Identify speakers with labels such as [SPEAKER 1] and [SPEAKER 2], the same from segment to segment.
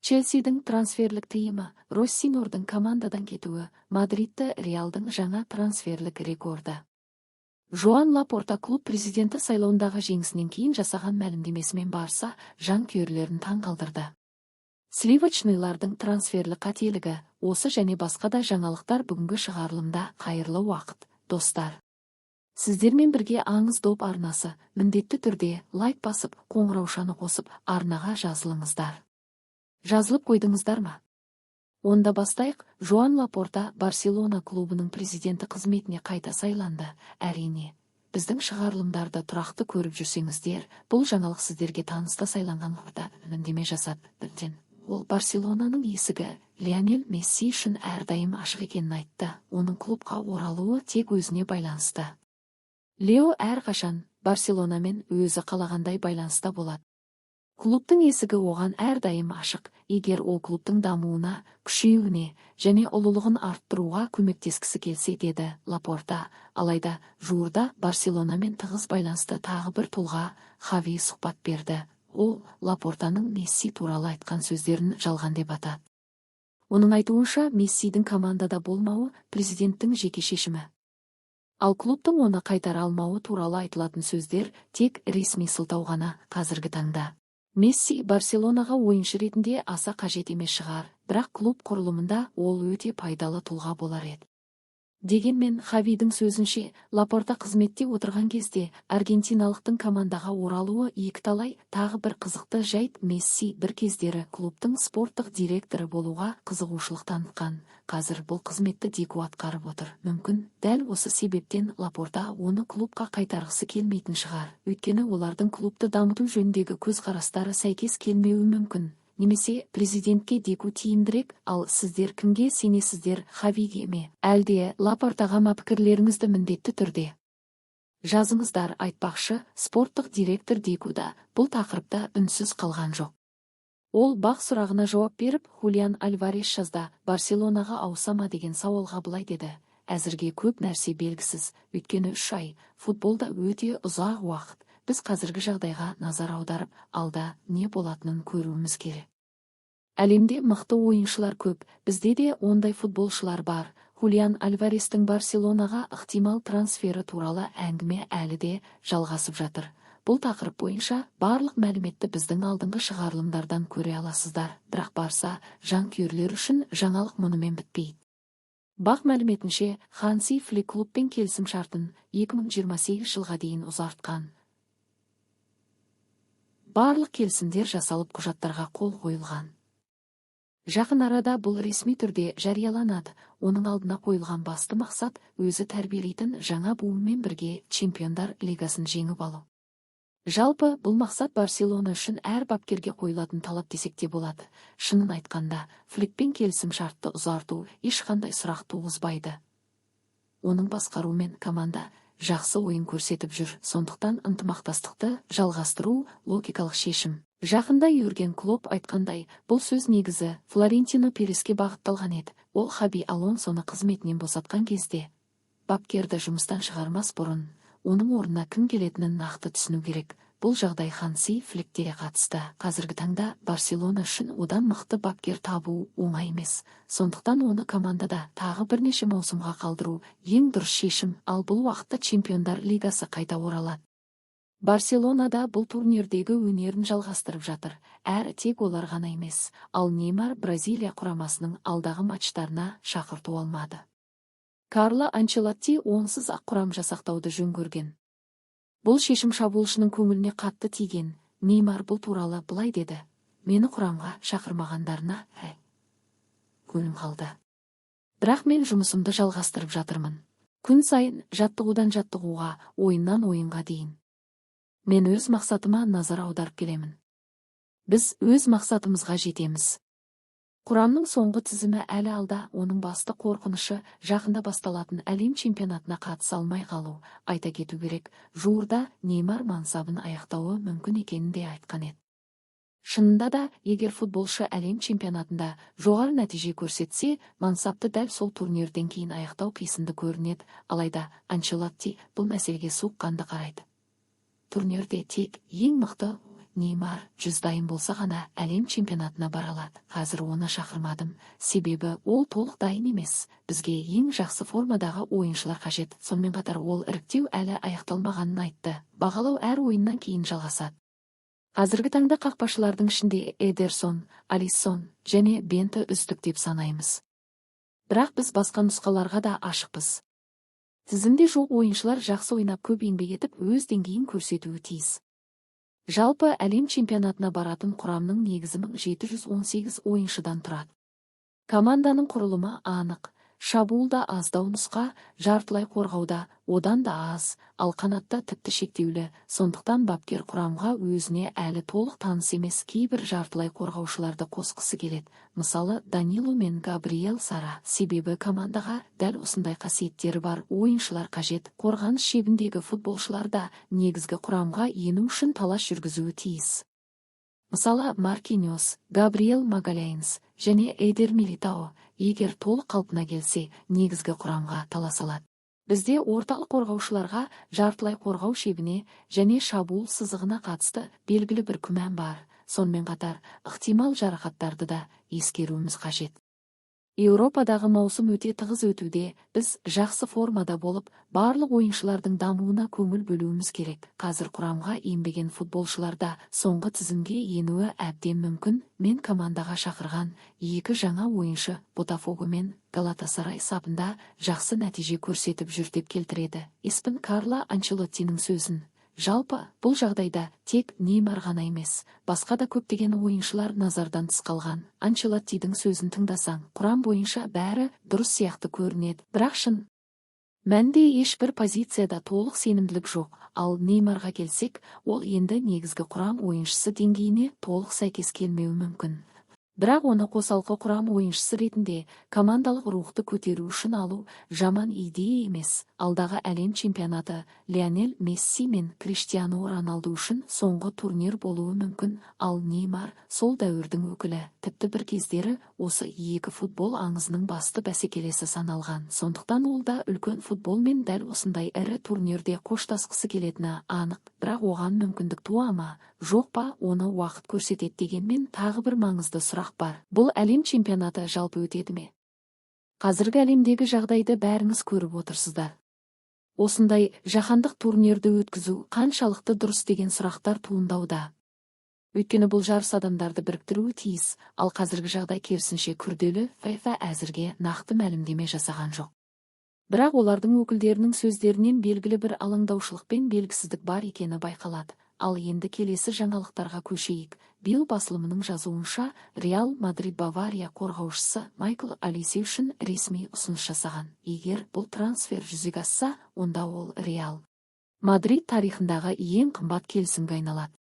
[SPEAKER 1] Челсидің трансферлік тыйымы, Росинордың командадан кетуі, Мадридті Реалдың жаңа трансферлік рекорды. Жоан Лапорта клуб президенті сайлауындағы жеңісінен кейін жасаған мәлімдемесімен Барса жанкүйерлерін таңғалдырды. Сливочныйлардың трансферлік қателігі, осы және басқа да жаңалықтар бүгінгі шығарылымда. Қайырлы уақыт, достар! Сіздермен бірге Аңыз доп арнасы. Міндетті түрде лайк басып, қоңыраушаны қосып, арнаға жазылыңыздар. Жазылып қойдыңыздар ма? Онда бастайық. Жоан Лапорта Барселона клубының президенті қызметіне қайта сайланды. Әрине, біздің шығарылымдарды тұрақты көріп жүрсеңіздер, бұл жаңалық сіздерге таныс та. Сайланған Лапорта мәлімдеме жасады. Бірден ол Барселонаның есігі Лионель Месси үшін әрдайым ашық екенін айтты. Оның клубқа оралуы тек өзіне байланысты. Лео әрқашан Барселонамен өзі қалағандай байланыста болады. Клубтың есігі оған әрдайым ашық, егер ол клубтың дамуына, күшеюіне және ұлылығын арттыруға көмектескісі келсе, деді Лапорта. Алайда жуырда Барселонамен тығыз байланысты тағы бір тұлға, Хави, сұхбат берді. Ол Лапортаның Месси туралы айтқан сөздерін жалған деп атады. Оның айтуынша, Мессидің командада болмауы президенттің жеке шешімі. Ал клубтың оны қайтара алмауы туралы айтылатын сөздер тек ресми сылтау ғана. Қазіргі таңда Месси Барселонаға ойыншы ретінде аса қажет емес шығар, бірақ клуб құрылымында ол өте пайдалы тұлға болар еді. Дегенмен Хавидің сөзінше, Лапорта қызметте отырған кезде аргентиналықтың командаға оралуы екіталай. Тағы бір қызықты жайт: Месси бір кездері клубтың спорттық директоры болуға қызығушылық танытқан. Қазір бұл қызметті Деку атқарып отыр. Мүмкін, дәл осы себептен Лапорта оны клубқа қайтарғысы келмейтін шығар, өйткені олардың клубты дамыту жөніндегі көзқарастары сәйкес келмеуі мүмкін немесе президентке Деку тиімдірек. Ал сіздер кімге сенесіздер, Хавиге ме, әлде Лапортаға ма? Пікірлеріңізді міндетті түрде жазыңыздар. Айтпақшы, спорттық директор Деку да бұл тақырыпта үнсіз қалған жоқ. Ол БАҚ сұрағына жауап беріп, Хулиан Альварес жазда Барселонаға ауыса ма деген сауалға былай деді: «Әзірге көп нәрсе белгісіз, өйткені 3 ай футболда өте ұзақ уақыт. Біз қазіргі жағдайға назар аударып, алда не болатынын көруіміз керек. Әлемде мықты ойыншылар көп, бізде де ондай футболшылар бар». Хулиан Альварестің Барселонаға ықтимал трансфері туралы әңгіме әлі де жалғасып жатыр. Бұл тақырып бойынша барлық мәліметті біздің алдыңғы шығарылымдардан көре аласыздар. Бірақ Барса жанкүйерлер үшін жаңалық мұнымен бітпейді. БАҚ мәліметінше, Ханси Флик клубпен келісім шартын 2028 жылға дейін ұзартқан. Барлық келісімдер жасалып, құжаттарға қол қойылған. Жақын арада бұл ресми түрде жарияланады. Оның алдына қойылған басты мақсат – өзі тәрбиелейтін жаңа буынмен бірге Чемпиондар лигасын жеңіп алу. Жалпы, бұл мақсат Барселона үшін әр бапкерге қойылатын талап десек те болады. Шынын айтқанда, Фликпен келісім шартты ұзарту ешқандай сұрақ туғызбайды. Оның басқаруымен команда жақсы ойын көрсетіп жүр, сондықтан ынтымақтастықты жалғастыру логикалық шешім. Жақында Юрген Клопп айтқандай, бұл сөз негізі Флорентино Переске бағытталған еді. Ол Хаби Алонсоны қызметінен босатқан кезде: «Бапкерді жұмыстан шығармас бұрын оның орнына кім келетінін нақты түсіну керек». Бұл жағдай Ханси Фликке қатысты. Қазіргі таңда Барселона үшін одан мықты бапкер табу оңай емес, сондықтан оны командада тағы бірнеше маусымға қалдыру ең дұрыс шешім. Ал бұл уақытта Чемпиондар лигасы қайта оралады. Барселонада бұл турнирдегі өнерін жалғастырып жатыр. Әрі тек олар ғана емес, ал Неймар Бразилия құрамасының алдағы матчтарына шақырту алмады. Карло Анчелотти онсыз ақ құрам жасақтауды жөн көрген. Бұл шешім шабуылшының көңіліне қатты тиген. Неймар бұл туралы былай деді: «Мені құрамға шақырмағандарына көңілім қалды. Бірақ мен жұмысымды жалғастырып жатырмын. Күн сайын жаттығудан жаттығуға, ойыннан ойынға дейін. Мен өз мақсатыма назар аударып келемін. Біз өз мақсатымызға жетеміз». Құрамның соңғы тізімі әлі алда. Оның басты қорқынышы – жақында басталатын әлем чемпионатына қатыса алмай қалу. Айта кету керек, жуырда Неймар мансабын аяқтауы мүмкін екенін де айтқан еді. Шынында да, егер футболшы әлем чемпионатында жоғары нәтиже көрсетсе, мансапты дәл сол турнирден кейін аяқтау қисынды көрінеді. Алайда Анчелотти бұл мәселеге суыққанды қарайды. Турнирде тек ең мықты Неймар 100 дайын болса ғана әлем чемпионатына бара алады. Қазір оны шақырмадым, себебі ол толық дайын емес. Бізге ең жақсы формадағы ойыншылар қажет. Сонымен қатар ол іріктеу әлі аяқталмағанын айтты. Бағалау әр ойыннан кейін жалғасады. Қазіргі таңда қақпашылардың ішінде Эдерсон, Алиссон және Бенто үздік деп санаймыз. Бірақ біз басқа нұсқаларға да ашықпыз. Тізімде жоқ ойыншылар жақсы ойнап, көп еңбек етіп, өз деңгейін көрсетуі тиіс. Жалпы әлем чемпионатына баратын құрамның негізі 1718 ойыншыдан тұрады. Команданың құрылымы анық. Шабуылда аздау нұсқа, жартылай қорғауда одан да аз, ал қанатта тіпті шектеулі. Сондықтан бапкер құрамға өзіне әлі толық таныс емес кейбір жартылай қорғаушыларды қосқысы келеді. Мысалы, Данило мен Габриэл Сара. Себебі командаға дәл осындай қасиеттері бар ойыншылар қажет. Қорғаныс шебіндегі футболшылар да негізгі құрамға ену үшін талас жүргізуі тиіс. Мысалы, Маркиньос, Габриэл Магаляньс және Эдер Милитао, егер толық қалпына келсе, негізгі құрамға таласа алады. Бізде орталық қорғаушыларға, жартылай қорғау шебіне және шабуыл сызығына қатысты белгілі бір күмән бар. Сонымен қатар, ықтимал жарақаттарды да ескеруіміз қажет. Еуропадағы маусым өте тығыз өтуде, біз жақсы формада болып, барлық ойыншылардың дамуына көңіл бөлуіміз керек. Қазір құрамға енбеген футболшылар да соңғы тізімге енуі әбден мүмкін. Мен командаға шақырған екі жаңа ойыншы Ботафого мен Галатасарай сапында жақсы нәтиже көрсетіп жүр деп келтіреді ESPN Карло Анчелоттиның сөзін. Жалпы, бұл жағдайда тек Неймар ғана емес, басқа да көптеген ойыншылар назардан тыс қалған. Анчелоттидің сөзін тыңдасаң, құрам бойынша бәрі дұрыс сияқты көрінеді. Бірақ шын мәнде ешбір позицияда толық сенімділік жоқ. Ал Неймарға келсек, ол енді негізгі құрам ойыншысы деңгейіне толық сәйкес келмеуі мүмкін. Бірақ оны қосалқы құрам ойыншысы ретінде командалық рухты көтеру үшін алу жаман идея емес. Алдағы әлем чемпионаты Лионель Месси мен Криштиану Роналду үшін соңғы турнир болуы мүмкін, ал Неймар сол дәуірдің өкілі. Тіпті бір кездері осы екі футбол аңызының басты бәсекелесі саналған. Сондықтан ол да үлкен футболмен дәл осындай ірі турнирде қоштасқысы келетіні анық. Бірақ оған мүмкіндік туа ма, жоқ па, оны уақыт көрсетеді. Дегенмен тағы бір маңызды сұрақ бар. Бұл әлем чемпионаты жалпы өтеді ме? Қазіргі әлемдегі жағдайды бәріңіз көріп отырсыздар. Осындай жаһандық турнирді өткізу қаншалықты дұрыс деген сұрақтар туындауда. Өйткені бұл жарыс адамдарды біріктіруі тиіс, ал қазіргі жағдай керісінше күрделі. ФИФА әзірге нақты мәлімдеме жасаған жоқ. Бірақ олардың өкілдерінің сөздерінен белгілі бір алаңдаушылық пен белгісіздік бар екені байқалады. Ал енді келесі жаңалықтарға көшейік. Биыл басылымының жазуынша, Реал Мадрид Бавария қорғаушысы Майкл Олисе үшін ресми ұсыныс жасаған. Егер бұл трансфер жүзеге асса, онда ол Реал Мадрид тарихындағы ең қымбат келісімге айналады.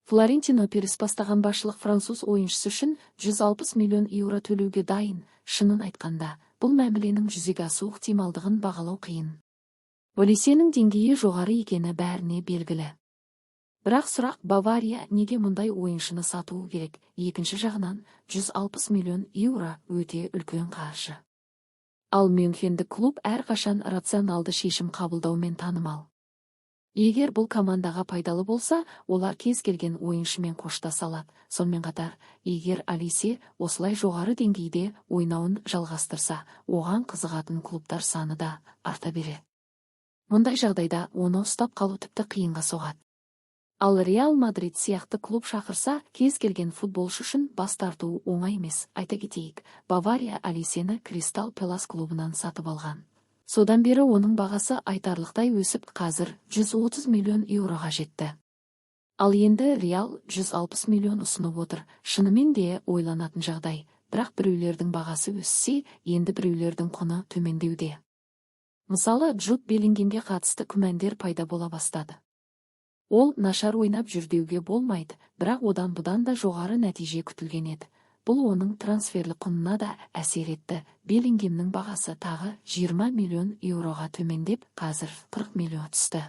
[SPEAKER 1] Флорентино Перес бастаған басшылық француз ойыншысы үшін 160 миллион еуро төлеуге дайын. Шынын айтқанда, бұл мәміленің жүзеге асу ықтималдығын бағалау қиын. Олисенің деңгейі жоғары екені бәріне белгілі. Бірақ сұрақ: Бавария неге мұндай ойыншыны сатуы керек? Екінші жағынан, 160 миллион еуро өте үлкен қаржы. Ал мюнхендік клуб әрқашан рационалды шешім қабылдаумен танымал. Егер бұл командаға пайдалы болса, олар кез келген ойыншымен қоштаса алады. Сонымен қатар, егер Олисе осылай жоғары деңгейде ойнауын жалғастырса, оған қызығатын клубтар саны да арта береді. Мұндай жағдайда оны ұстап қалу тіпті қиынға соғады. Ал Реал Мадрид сияқты клуб шақырса, кез келген футболшы үшін бас тарту оңай емес. Айта кетейік, Бавария Олисені Кристал Пэлас клубынан сатып алған. Содан бері оның бағасы айтарлықтай өсіп, қазір 130 миллион еуроға жетті. Ал енді Реал 160 миллион ұсынып отыр. Шынымен де ойланатын жағдай. Бірақ біреулердің бағасы өссе, енді біреулердің құны төмендеуде. Мысалы, Джуд Беллингемге қатысты күмәндер пайда бола бастады. Ол нашар ойнап жүр деуге болмайды, бірақ одан бұдан да жоғары нәтиже күтілген еді. Бұл оның трансферлік құнына да әсер етті. Беллингемнің бағасы тағы 20 миллион еуроға төмендеп, қазір 40 миллион түсті.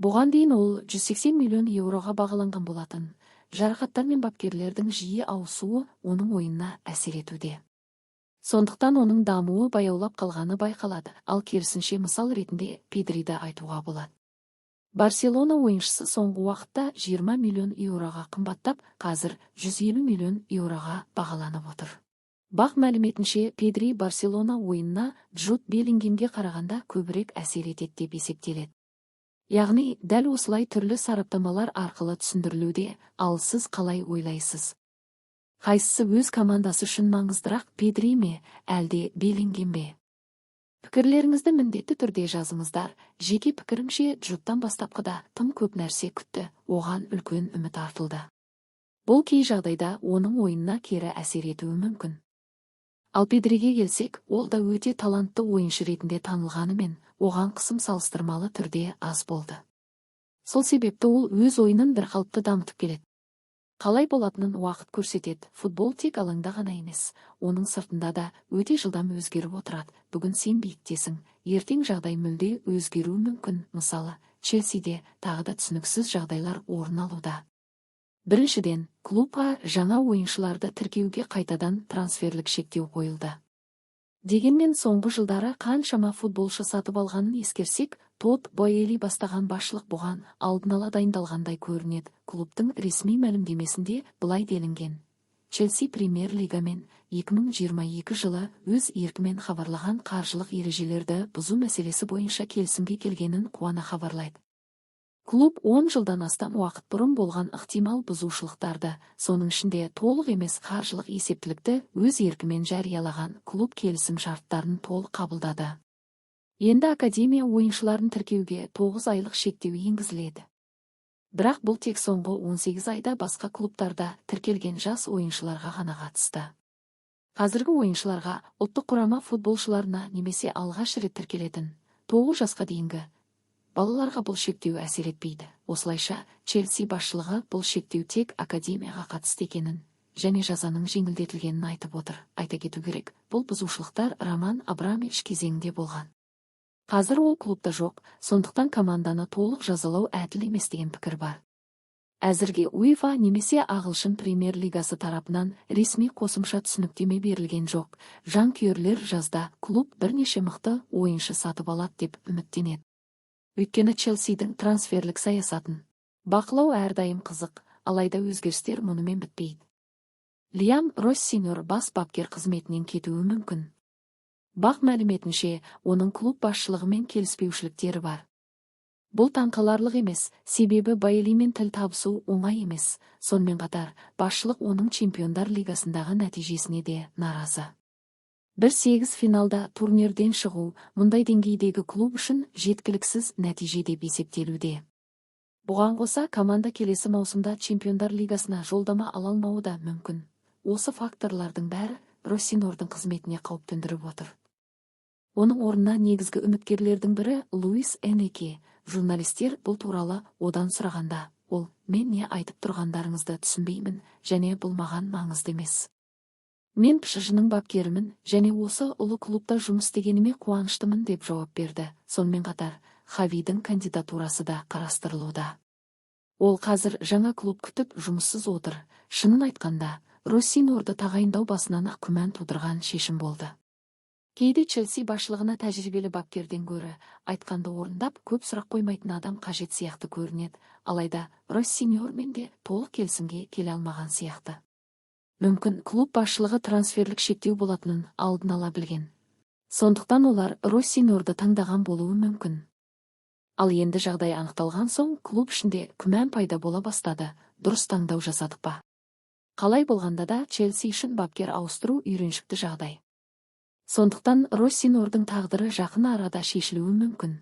[SPEAKER 1] Бұған дейін ол 180 миллион еуроға бағаланған болатын. Жарақаттар мен бапкерлердің жиі ауысуы оның ойынына әсер етуде. Сондықтан оның дамуы баяулап қалғаны байқалады, ал керісінше мысал ретінде Педриді айтуға болады. Барселона ойыншысы соңғы уақытта 20 миллион еуроға қымбаттап, қазір 150 миллион еуроға бағаланып отыр. БАҚ мәліметінше, Педри Барселона ойынына Джуд Беллингемге қарағанда көбірек әсер етеді деп есептеледі. Яғни, дәл осылай түрлі сараптамалар арқылы түсіндірілуде, ал сіз қалай ойлайсыз? Қайсысы өз командасы үшін маңыздырақ, Педри ме, әлде Беллингем бе? Пікірлеріңізді міндетті түрде жазыңыздар. Жеке пікірімше, Джудтан бастапқыда тым көп нәрсе күтті, оған үлкен үміт артылды. Бұл кей жағдайда оның ойынына кері әсер етуі мүмкін. Ал Педриге келсек, ол да өте талантты ойыншы ретінде танылғанымен, оған қысым салыстырмалы түрде аз болды. Сол себепті ол өз ойынын бірқалыпты дамытып келеді. Қалай болатынын уақыт көрсетеді. Футбол тек алаңда ғана емес, оның сыртында да өте жылдам өзгеріп отырады. Бүгін сен биіктесің, ертең жағдай мүлде өзгеруі мүмкін. Мысалы, Челсиде тағы да түсініксіз жағдайлар орын алуда. Біріншіден, клубқа жаңа ойыншыларды тіркеуге қайтадан трансферлік шектеу қойылды. Дегенмен соңғы жылдары қаншама футболшы сатып алғанын ескерсек, Тодд Боэли бастаған басшылық бұған алдын ала дайындалғандай көрінеді. Клубтың ресми мәлімдемесінде былай делінген: Челси премьер-лигамен 2022 жылы өз еркімен хабарлаған қаржылық ережелерді бұзу мәселесі бойынша келісімге келгенін қуана хабарлайды. Клуб 10 жылдан астам уақыт бұрын болған ықтимал бұзушылықтарды, соның ішінде толық емес қаржылық есептілікті өз еркімен жариялаған. Клуб келісім шарттарын толық қабылдады. Енді академия ойыншыларын тіркеуге 9 айлық шектеу енгізіледі. Бірақ бұл тек соңғы 18 айда басқа клубтарда тіркелген жас ойыншыларға ғана қатысты. Қазіргі ойыншыларға, ұлттық құрама футболшыларына немесе алғаш рет тіркелетін 9 жасқа дейінгі балаларға бұл шектеу әсер етпейді. Осылайша, Челси басшылығы бұл шектеу тек академияға қатысты екенін және жазаның жеңілдетілгенін айтып отыр. Айта кету керек, бұл бұзушылықтар Роман Абрамович кезеңінде болған. Қазір ол клубта жоқ, сондықтан команданы толық жазалау әділ емес деген пікір бар. Әзірге УЕФА немесе ағылшын премьер-лигасы тарапынан ресми қосымша түсініктеме берілген жоқ. Жанкүйерлер жазда клуб бірнеше мықты ойыншы сатып алады деп үміттенеді. Өйткені Челсидің трансферлік саясатын бақылау әрдайым қызық, алайда өзгерістер мұнымен бітпейді. Лиам Россиньор бас бапкер қызметінен кетуі мүмкін. БАҚ мәліметінше, оның клуб басшылығымен келіспеушіліктері бар. Бұл таңқаларлық емес, себебі Боэлимен тіл табысу оңай емес. Сонымен қатар, басшылық оның Чемпиондар лигасындағы нәтижесіне де наразы. 1-8 финалда турнирден шығу мұндай деңгейдегі клуб үшін жеткіліксіз нәтиже деп есептелуде. Бұған қоса, команда келесі маусымда Чемпиондар лигасына жолдама ала алмауы да мүмкін. Осы факторлардың бәрі Россиньордың қызметіне қауіп төндіріп отыр. Оның орнына негізгі үміткерлердің бірі Луис Энрике. Журналистер бұл туралы одан сұрағанда, ол: «Мен не айтып тұрғандарыңызды түсінбеймін және бұл маған маңызды емес. Мен ПСЖ-ның бапкерімін және осы ұлы клубта жұмыс істегеніме қуаныштымын», – деп жауап берді. Сонымен қатар, Хавидің кандидатурасы да қарастырылуда. Ол қазір жаңа клуб күтіп жұмыссыз отыр. Шынын айтқанда, Россиньорды тағайындау басынан ақ күмән тудырған шешім болды. Кейде Челси басшылығына тәжірибелі бапкерден гөрі айтқанды орындап, көп сұрақ қоймайтын адам қажет сияқты көрінеді. Алайда Россиньормен де толық келісімге келе алмаған сияқты. Мүмкін, клуб басшылығы трансферлік шектеу болатынын алдын ала білген. Сондықтан олар Россиньорды таңдаған болуы мүмкін. Ал енді жағдай анықталған соң клуб ішінде күмән пайда бола бастады. Дұрыс таңдау жасадық па? Қалай болғанда да Челси үшін бапкер ауыстыру үйреншікті жағдай. Сондықтан Россиньордың тағдыры жақын арада шешілуі мүмкін.